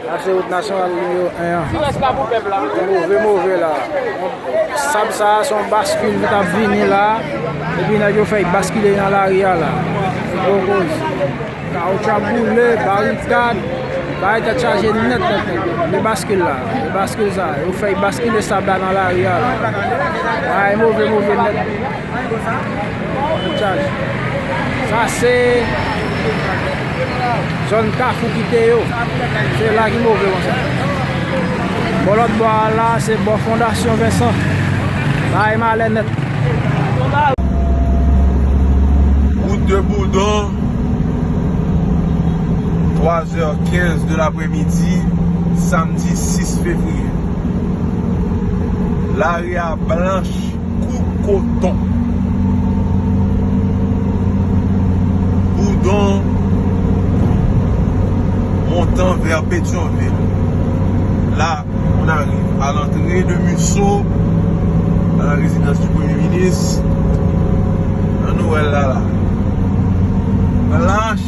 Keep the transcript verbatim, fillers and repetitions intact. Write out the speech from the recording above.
Sa se wout nasyonal nimewo en an. Move, move la. Sab sa a se yon baskil ki t ap vini la. Epi nèg yo fè l baskile nan lari a la. Gwo koz. Kawoutchou ap boule, barikad. Bagay tèt chaje nèt, nèt, nèt. Men baskil la, men baskil sa, yo fè l baskile sab la nan lari a la. Bagay move, move nèt. Sa se zòn Kafou Kite yo. Se la ki move konsa. Bò lòt bò a la, se bò Fondasyon Vensan. Bagay malè nèt. Wout de Boudon, twa zè kenz de lapremidi, samdi sis fevriye. Lari a blanch kou koton. Boudon, montan vè Petyonvil. La, on arrive à l'entrée de Musso, à la résidence du Premier ministre. Ann wè l la la. Blanch